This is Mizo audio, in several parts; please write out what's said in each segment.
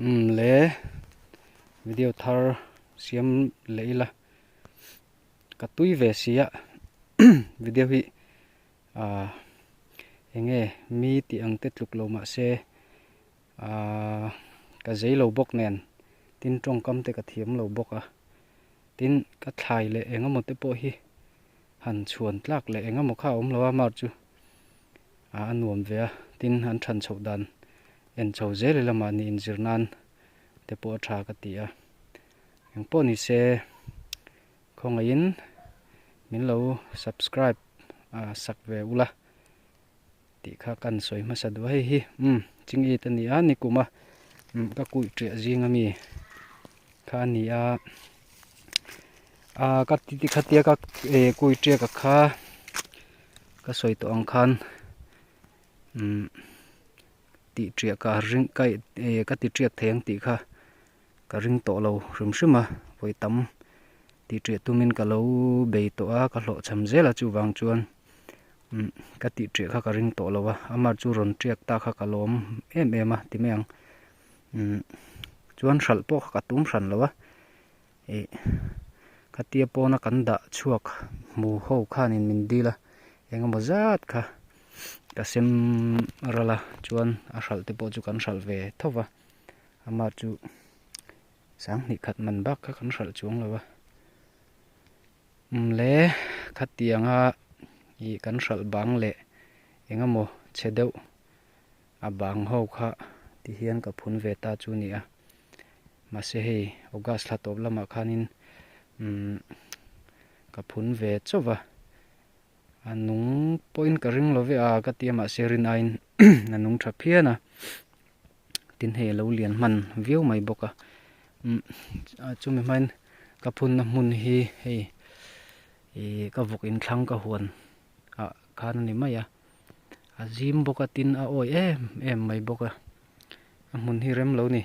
Umm le video thar siam leh ila ka tui ve si a video hi ah enge mi tih ang te tluk lo mahse ah ka zei lo bawk nen tin tawngkam te ka thiam lo bawk a tin ka thlai leh eng emaw te pawh hi han chhuan tlak leh eng emaw kha a awm lo a mar chu ah a nuam ve a tin an than chhoh dan en chho zel ila mahni inzir nan te pawh a tha ka ti a engpawh ni se khawngaihin min lo subscribe ah sak ve ula tih kha kan sawi hmasa duh a hei hi umm chingit a ni a nikum a umm ka kuih ṭiah zing ami kha a ni a ah ka ti khatia ka eh kuih ṭiak a kha ka sawi tawh ang khan umm tih ṭiah ka ring ka eh ka ti ṭiak thei ang tih kha ka ring tawh lo hrim hrim a vawi tam tih ṭiah tumin ka lo bei tawh a ka hlawhchham zel a chuvang chuan umm ka tih ṭiah kha ka ring tawh lo a amah chu rawn ṭiak ta kha ka lawm em em a ti mai ang umm chuan hralh pawh kha ka tum hran lo a ih khatia pawna kan dah chhuak hmu ho khanin min dil a engemaw zat kha ka sem ral a chuan a hralh te pawh chu kan hralh ve tho va amah chu sanghnih khat man bak kha kan hralh chuang lo a umm le khatianga ih kan hralh bang leh engemaw chhe deuh a bang ho kha ti hian ka phun ve ta chu a ni a mahse hei August thla tawp lamah khanin umm ka phun ve chauh va a nung pawhin ka ring lo ve a ka ti a mahse rin aiin a nung tha phian a tin hei a lo lian hman viau mai bawk a umm chumi hmain ka phunna hmun hi hei ih ka vawk inthlang ka huan ah khan a ni mai a a zim bawk a tin a awi em em mai bawk a a hmun hi rem lo ni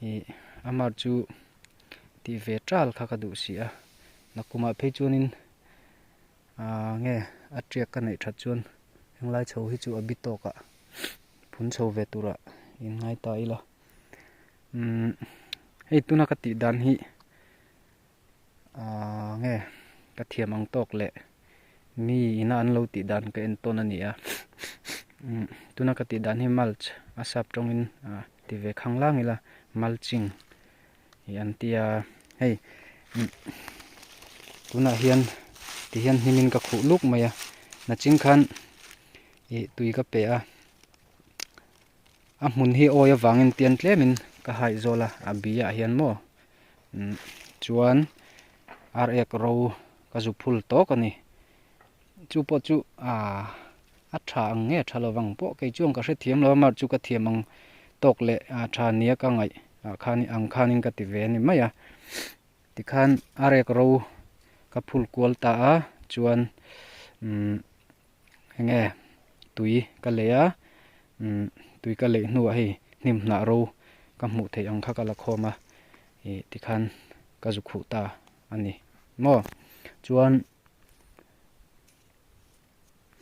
ih amah chu tih ve tal kha ka duh si a nakumah phei chuanin ah nge a tiak ka neih that chuan henglai chho hi chu a bi tawk ah phun chho ve turah in ngai ta ila umm hei tuna ka tih dan hi ah nge ka thiam ang tawk leh mi ina an lo tih dan ka en tawn a ni a umm tuna ka tih dan hi mulch a sap tawngin ah ti ve khang lang ila mulching ih an tia hei umm tunah hian ti hian hnimin ka khuh luk mai a nachin khan ih tui ka pe a a hmun hi awi avangin tian tlemin ka haih zawl a a bi ah hian maw umm chuan ar ek ro ka zu phul tawk a ni chu pawh chu aaa a tha ang nge tha lovang pawh kei chuan ka hrethiam lo a mar chu ka thiam ang tawk leh a tha nia ka ngaih ah khan ang khanin ka ti ve a ni mai a tikhan ar ek ro ka phul kual ta a chuan umm enge tui ka lei a umm tui ka leih hnuah hei hnim hnah ro ka hmuh theih ang kha ka la khawm a ih tikhan ka zu khuh ta a ni maw chuan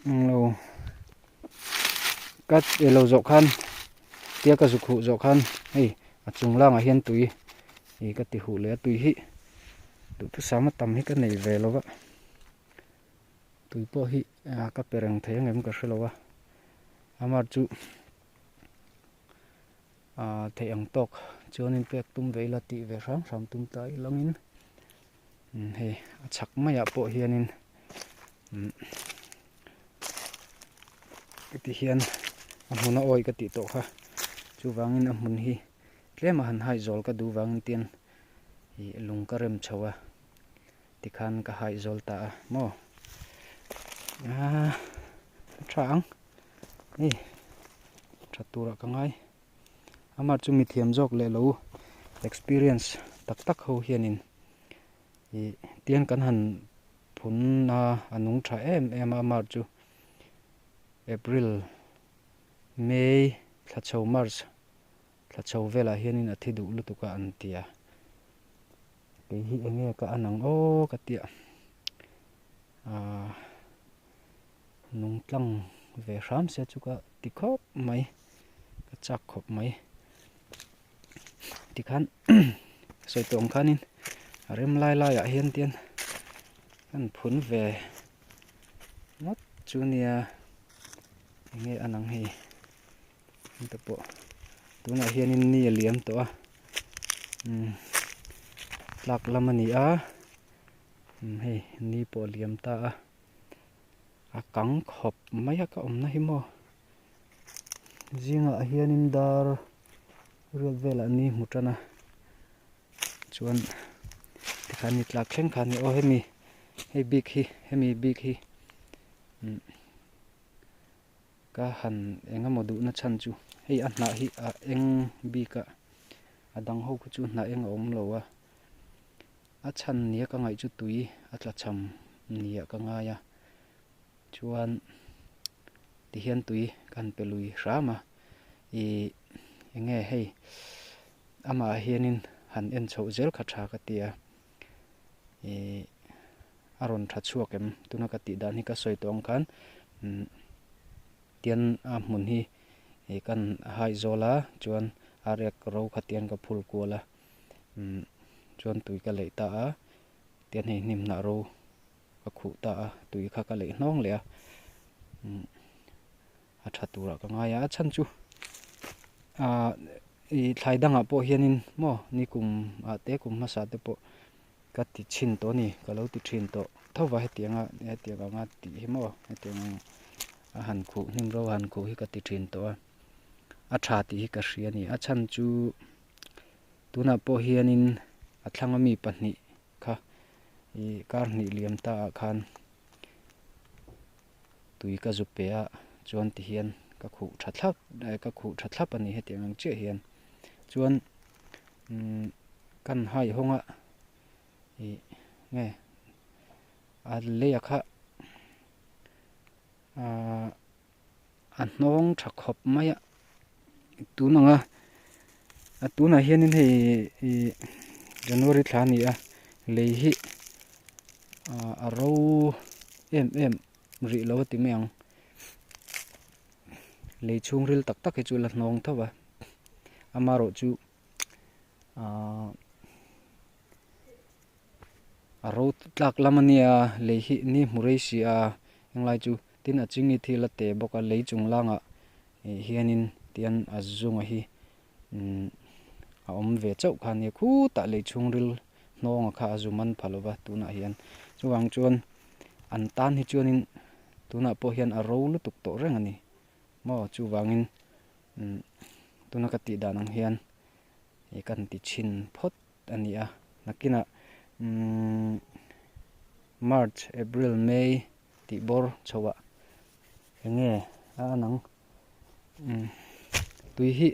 englo ka elo zawh khan tia ka zu khuh zawh khan hei a chung langah hian tui ih ka ti huh leh a tui hi duhthusam a tam hi ka nei ve lo va. Tui pawh hi ka pe reng thei ang em ka hre lo a amar chu ah theih ang tawk chuanin pek tum ve ila tih ve hram hram tum ta ilangin hei a chhak maiah pawh hianin umm heti hian a hmun a awi ka tih tawh kha chuvangin a hmun hi tlem a han haih zawl ka duh vangin tian ih lung ka rem chho a. Tikhan ka haih zawl ta a maw aaa a tha ang hei tha turah ka ngai amah chu mithiam zawk leh lo experience tak tak ho hianin ih tiang kan han phun a a nung tha em em a amah chu April May thla chho March thla chho velah hianin a thi duh lutuk a an ti a. Kei hi enge ka an ang aw ka tia aaa nung tlang ve hram se chu ka ti khawp mai ka chak khawp mai. Tikhan sawi tawh ang khanin a rem lai laiah hian tian kan phun ve ngawt chu nia enge a nang hei te pawh tunah hianin ni a liam tawh a umm tlak lam a ni a umm hei ni pawh a liam ta a a kang khawp mai a ka awmna hi maw zingah hianin dar riat velah ni hmu tan a chuan tikhan ni tlak thleng khan aw hemi hei bik hi hemi bik hi umm ka han eng emaw duhna chhan chu hei a hnah hi a eng bik a a dang ho khu chu hnah eng a awm lo a a chhan nia ka ngaih chu tui a tla cham nia ka ngai a chuan tihian tui ka han pe lui hram a ih eng nge hei amah hianin han en chhoh zel kha tha ka ti a ih a rawn tha chhuak em tuna ka tih dan hi ka sawi tawh ang khan umm tian a hmun hi ih kan hai zawl a chuan a rek ro kha tian ka phul kual a umm chuan tui ka leih ta a tian hei hnim hnah ro ka khuh ta a tui kha ka leih hnawng leh a umm a tha turah ka ngai a a chhan chu ah ih thlai dangah pawh hianin maw nikum ah te kum hmasa te pawh ka ti chhin tawh a ni ka lo ti thin tawh tho va hetianga hetiang anga tih hi maw hetiang ang a han khuh hnim ro a han khuh hi ka ti thin tawh a a tha tih hi ka hria a ni a chhan chu tunah pawh hianin a thlang ami pahnih kha ih kar hnih liam ta ah khan tui ka zu pe a chuan ti hian ka khuh tha thlap ka khuh tha thlap a ni hetiang ang chiah hian chuan umm kan hai hawng a ih nge a lei a kha ahh a hnawng tha khawp mai a tun ang a a tunah hianin hei ih January thla a ni a lei hi ah a ro em em rih lo a ti mai ang lei chhungril tak tak hi chu la hnawng tho va amaherawh chu ahh a ro tlak lam a nia lei hi ni hmu rei si a englai chu tin a chingit hi la te bawk a lei chung langah ih hianin tian a zunga hi umm a awm ve chauh kha a nia khutah lei chhungril hnawnga kha a zu man pha lova tunah hian chuvang chuan an tan hi chuanin tunah pawh hian a ro lutuk tawh reng a ni maw chuvangin umm tuna ka tih dan ang hian ih kan ti chhin phawt a ni a nakinah umm March April May tih bawr chhoh ah eng nge a an ang umm tui hi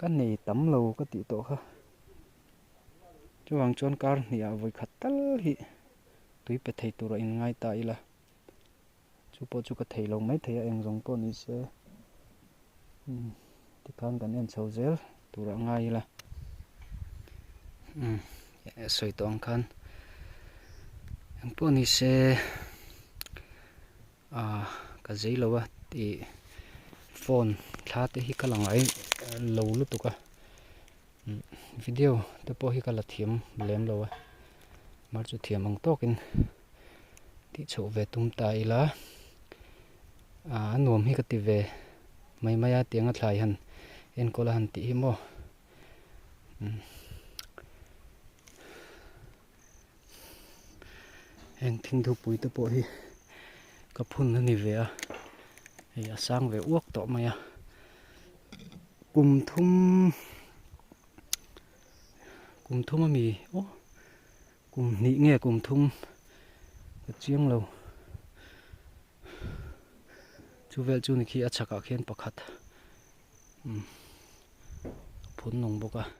ka nei tam lo ka tih tawh kha chuvang chuan kar hnih ah vawi khat tal hi tui pe thei tur a in ngai ta ila chu pawh chu ka thei lo mai thei a eng zawng pawh ni se umm tikhan kan en chho zel tur a ngai ila umm sawi tawh ang khan eng pawh ni se ah ka zei lo a tih phone thla te hi ka la ngai lo lutuk a video te pawh hi ka la thiam lem lo a mar chu thiam ang tawkin tih chhoh ve tum ta ila ah a nuam hi ka ti ve mai mai a tianga thlai han enkawl a han tih hi maw heng thingthupui te pawh hi ka phun a ni ve a hei a sang ve uak tawh mai a kum thum kum thum a mi aw kum hnih nge kum thum ka chiang lo chu vel chu ni khi a chhakah khian pakhat umm a phun nung bawk a.